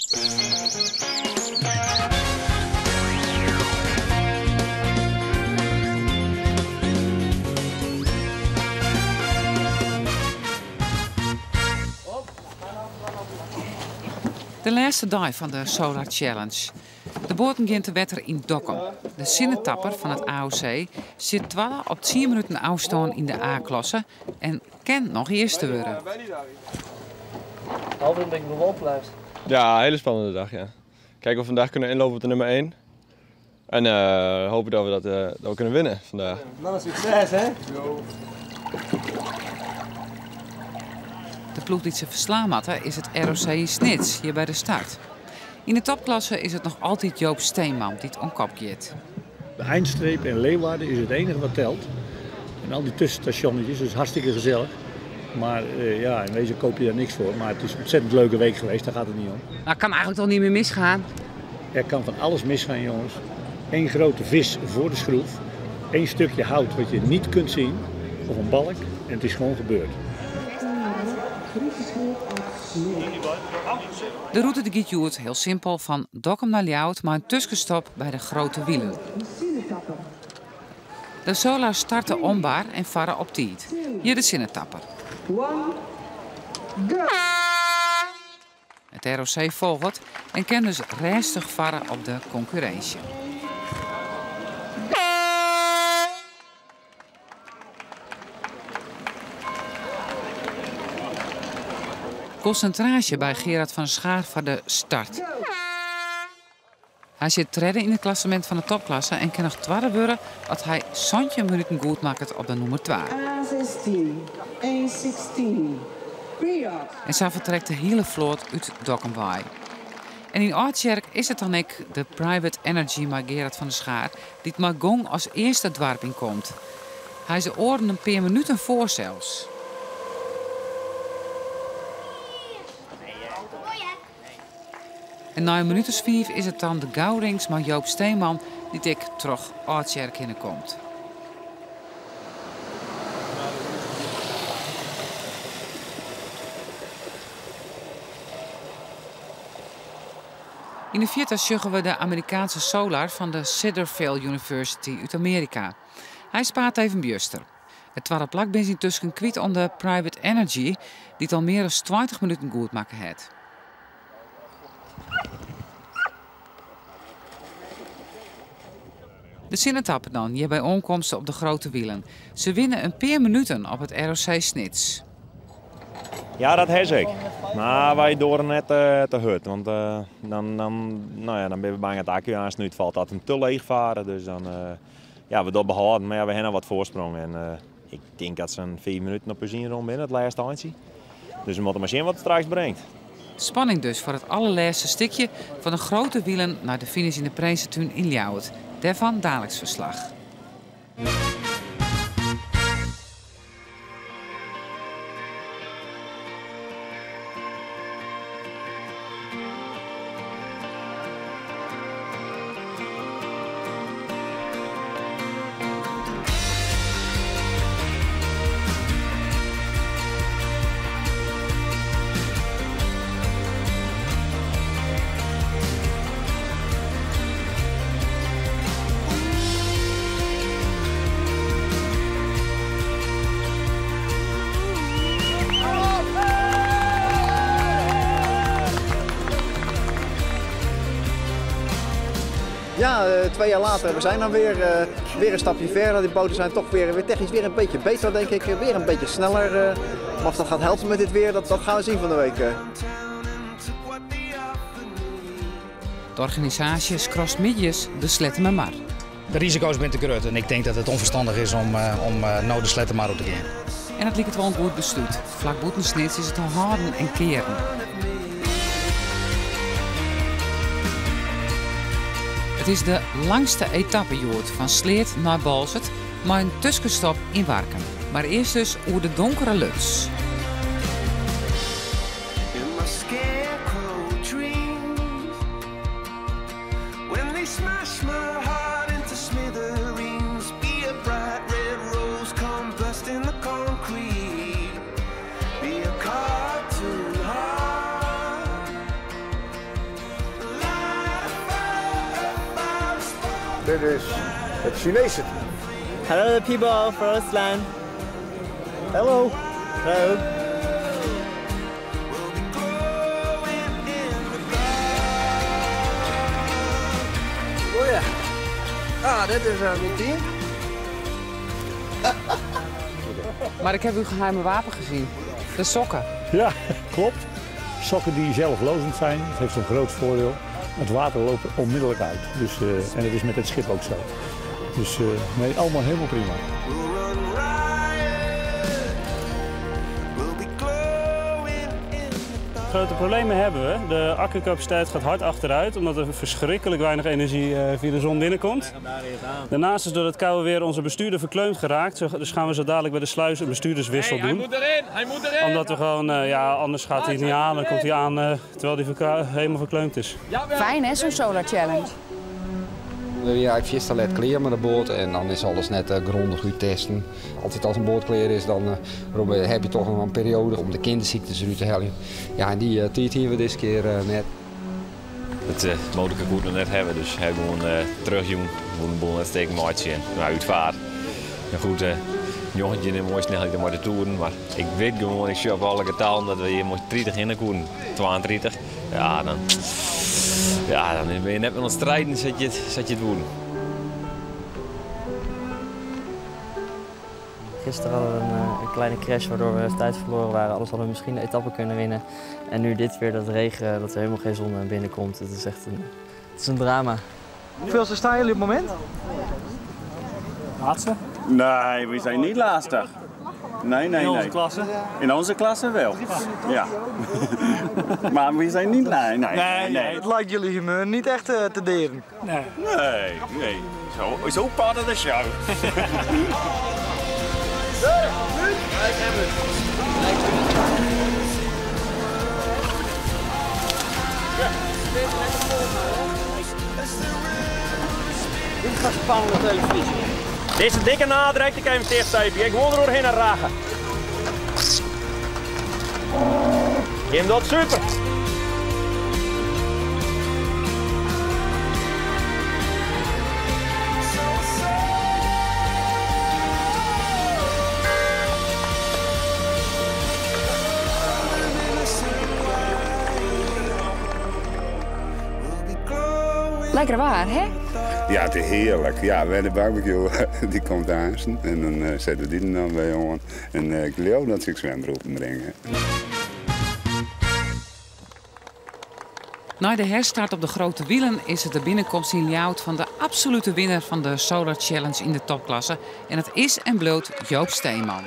De lêste dei fan de Solar Challenge. De boaten gean te wetter yn Dokkum. De Sinnetapper fan it AOC sit twadde op tsien minuten ôfstân yn de A-klasse en kin noch earste wurde. Alfred een beetje bewolkt blijft. Ja, hele spannende dag, ja. Kijken of we vandaag kunnen inlopen op de nummer 1. En hopen dat we dat, dat we kunnen winnen vandaag. Nou, succes hè? De ploech dy't se ferslaan moatte is it ROC yn Snits, hjir by de start. Yn de topklasse is it noch altyd Joop Steenman dy't oan kop giet. De eindstreep in Leeuwarden is het enige wat telt. En al die tussenstationnetjes, dat is hartstikke gezellig. Maar ja, in wezen koop je daar niks voor. Maar het is een ontzettend leuke week geweest, daar gaat het niet om. Maar kan eigenlijk toch niet meer misgaan? Er kan van alles misgaan, jongens. Eén grote vis voor de schroef. Eén stukje hout wat je niet kunt zien. Of een balk. En het is gewoon gebeurd. De rûte de giet hjoed heel simpel fan Dokkum nei Ljouwert mei in tuskenstop by de Grote Wielen. De Solar starte om bar en farre op tiid. Hjir de Sinnetapper. It ROC folget en kin dus rêstich farre op de konkurrinsje. Konsintraasje by Gerard van der Schaar foar de start. Hy sit tredde yn it klassemint fan de topklasse en kin noch twadde wurde as hy 17 minuten goed makket op de nûmer twa. En sa fertrekt de hiele float út Dokkum wei. En yn Aldtsjerk is it dan ek de Private Energy mei Gerard van der Schaar dy't mei gong as earste it doarp yn komt. Hy is de oaren in pear minuten foar sels. En nei in minút as fiif is it dan de Gourings mei Joop Steeman dy't ek troch Aldtsjerk hinne komt. Yn de fierte sjogge we de Amerikaanse Solar fan de Cedarville University út Amearika. Hy spaart even bjuster. It twadde plak binne se yntusken kwyt oan de Private Energy, dy't al mear as 20 minuten goed makke hat. De Sinnetapper dan, hjir by oankomst op de Grote Wielen. Se winne in pear minuten op it ROC Snits. Ja, dat ha ik. Mar wy doare net te hurd, want dan, dan, no ja, dan binne we bang dat de akku aanst útfalt, dat we te leech fare. Dus dan, ja, we dogge behâlden, mar ja, we ha noch wat foarsprong. En ik tink dat se in 5 minuten op ús ynrûn binne, it lêste eintsje. Dus we moatte mar sjen wat it straks bringt. Spanning dus foar it allerlêste stikje fan de Grote Wielen nei de finish yn de Prinsetún yn Ljouwert. Dêrfan daliks ferslach. Ja, 2 jaar later, we zijn dan weer een stapje verder. Die boten zijn toch weer technisch weer een beetje beter, denk ik. Weer een beetje sneller. Maar of dat gaat helpen met dit weer, dat gaan we zien van de week. De organisaasje skrast middeis de Sleattemermar. De risico's binne te grut en ik tink dat it ûnferstannich is om no de Sleattemar oer te gean. En dat liket wol in goed beslút. Flak bûten Snits is it al hâlden en kearen. It is de langste etappe hjoed fan Sleat nei Boalsert mei in tuskenstop yn Warkum. Mar earst dus oer de donkere Luts. Dit is het Chinese team. Hello people of Rusland. Hello. Hello. Oh ja. Ah, dit is mijn team. Maar ik heb uw geheime wapen gezien. De sokken. Ja, klopt. Sokken die zelflozend zijn, dat heeft een groot voordeel. Het water loopt er onmiddellijk uit. Dus, en dat is met het schip ook zo. Dus nee, allemaal helemaal prima. Grote problemen hebben we. De accucapaciteit gaat hard achteruit, omdat er verschrikkelijk weinig energie via de zon binnenkomt. Daarnaast is door het koude weer onze bestuurder verkleumd geraakt. Dus gaan we zo dadelijk bij de sluis een bestuurderswissel doen. Hij moet erin! Hij moet erin! Omdat we gewoon, ja, anders gaat hij het niet aan. Dan komt hij aan terwijl hij helemaal verkleumd is. Fijn hè, zo'n Solar Challenge. Ja, ik vist al net kleer met de boot en dan is alles net grondig uit testen. Altijd als een boot kleer is, dan heb je toch nog een periode om de kinderziektes eruit te halen. Ja, en die tijd hier we deze keer net. Het mogelijke goed nog net hebben, dus hebben we gewoon terug doen. Gewoon een boel net steken maatje en nou, uitvaart. Ja, goed, jongetje in mooi snel ik maar de toeren, maar ik weet gewoon, ik zie op alle getallen dat we hier mooi 30 in de koen, 32. Ja, dan. Ja, dan ben je net met het strijden, zet je het woeden. Gisteren hadden we een kleine crash waardoor we tijd verloren waren. Anders hadden we misschien de etappe kunnen winnen. En nu dit weer, dat regen, dat er helemaal geen zon binnenkomt. Het is echt een drama. Hoeveel staan jullie op het moment? Laatste? Nee, we zijn niet laatste. Nee, nee, In onze nee. klasse? In onze klasse wel. Ja. Maar we zijn niet... Nee, nee, nee, nee. Het lijkt jullie humeur niet echt te deren. Nee. Nee, nee. Zo part of the show. Dit gaat spannende televisie. Deze dikke nadruk, die kan je hem dichtstijpen. Ik gewoon er doorheen raken. Geef dat super. Lekker waar, hè? Ja, het is heerlijk. Ja, bij de barbecue die komt aan en dan zetten we die er dan bij jongen. En ik geloof dat ze ik zwembroeken brengen. Na de herstart op de grote wielen is het de binnenkomst in Ljouwert van de absolute winnaar van de Solar Challenge in de topklasse. En het is en bloot Joop Steenman.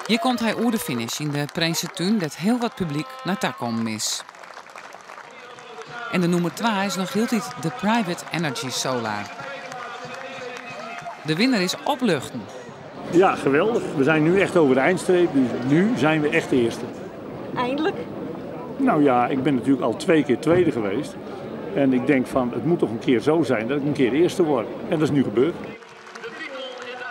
Hier komt hij oer de finish in de Prinsentuin dat heel wat publiek naar Takom is. En de nummer 2 is nog heel tijd de Private Energy Solar. De winnaar is opluchten. Ja, geweldig. We zijn nu echt over de eindstreep, dus nu zijn we echt de eerste. Eindelijk? Nou ja, ik ben natuurlijk al 2 keer tweede geweest. En ik denk van, het moet toch een keer zo zijn dat ik een keer eerste word. En dat is nu gebeurd.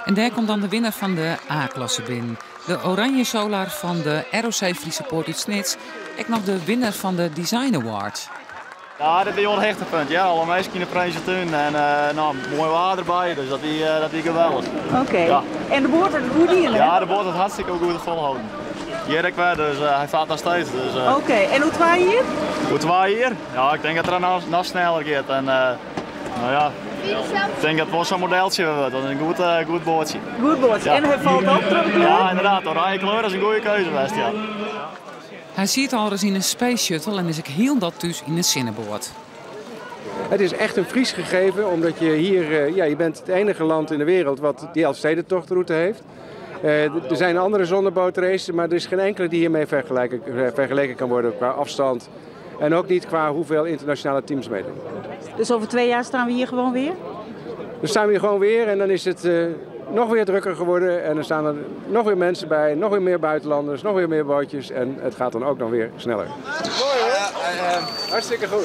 En daar komt dan de winnaar van de A-klasse binnen. De oranje solar van de ROC Friese Poort uit Snits. En nog de winnaar van de Design Award. Ja, dit is wel het hechtepunt. Ja, alle meisjes in de Prinsentuin en nou, mooi water erbij, dus dat is geweldig. Oké. Okay. Ja. En de boot het goed hier, hè? Ja, de boot het hartstikke goed volhouden. Jerk weer, dus hij vaart nog steeds. Dus, Oké, okay. En hoe twaai hier? Hoe twaai hier? Ja, ik denk dat er nog sneller gaat. En, nou ja, ik denk dat het wel zo'n modeltje wordt. Dat is een goed bootje. Goed bootje. Ja. En hij valt op door de kleur? Ja, inderdaad. Oranje kleur is een goede keuze best, ja. Hij ziet al eens in een space shuttle en is ik heel dat thuis in een zinneboord. Het is echt een Fries gegeven, omdat je hier, ja, je bent het enige land in de wereld wat die Elfstedentochtroute heeft. Er zijn andere zonnebootraces, maar er is geen enkele die hiermee vergeleken kan worden qua afstand. En ook niet qua hoeveel internationale teams meedoen. Dus over 2 jaar staan we hier gewoon weer? Dan staan we hier gewoon weer en dan is het nog weer drukker geworden. En dan staan er nog weer mensen bij, nog weer meer buitenlanders, nog weer meer bootjes. En het gaat dan ook nog weer sneller. Mooi hè? Hartstikke goed.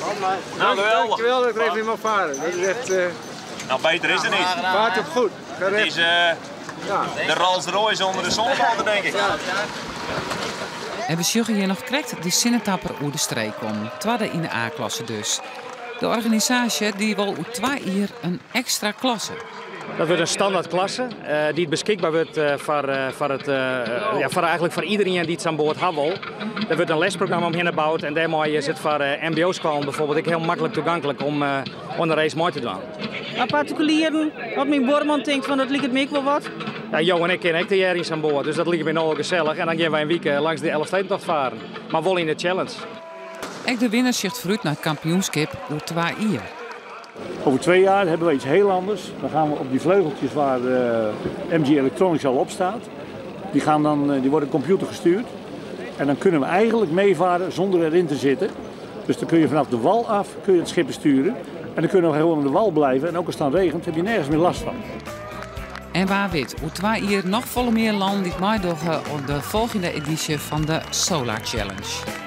Nou, geweldig. Dankjewel dat ik er even in mag varen. Dat is echt, Nou, beter is het niet. Vaart op goed. Het is de Rolls Royce onder de zonneboten, denk ik. Ja. En we zullen hier nog correct de zinnetapper oer de streek om. Tweede in de A-klasse dus. De organisaasje die wol oer twa jier in ekstra klasse. Dat wurdt in standaard klasse eh, dy't beskikber wurdt eh, foar, eh, foar, it, ja, foar eigentlik foar iderien dy't sa'n boat ha wol. Der wurdt in lesprogramma omhinne boud en dêrmei is it foar MBO-skoallen bijvoorbeeld ek hiel maklik toeganklik om oan de race mei te dwaan. Mar partikulieren, wat myn buorman tinkt fan dat liket my ek wol wat. Ja, jo en ik kinne ek tegearre yn sa'n boat, dus dat liket my no al gesellich. En dan gean wy in wike langs de Elfstedentocht faren, mar wol yn de challenge. Ek de winner sjocht foarút nei it kampioenskip oer twa jier. Over 2 jaar hebben we iets heel anders. Dan gaan we op die vleugeltjes waar eh, MG Electronics al op staat. Die, gaan dan, eh, die worden computergestuurd. En dan kunnen we eigenlijk meevaren zonder erin te zitten. Dus dan kun je vanaf de wal af kun je het schip besturen. En dan kunnen we gewoon aan de wal blijven. En ook als het dan regent, heb je nergens meer last van. En wa wit, oer twa jier noch folle mear lannen dy't meidogge oan de folgjende edysje fan de Solar Challenge.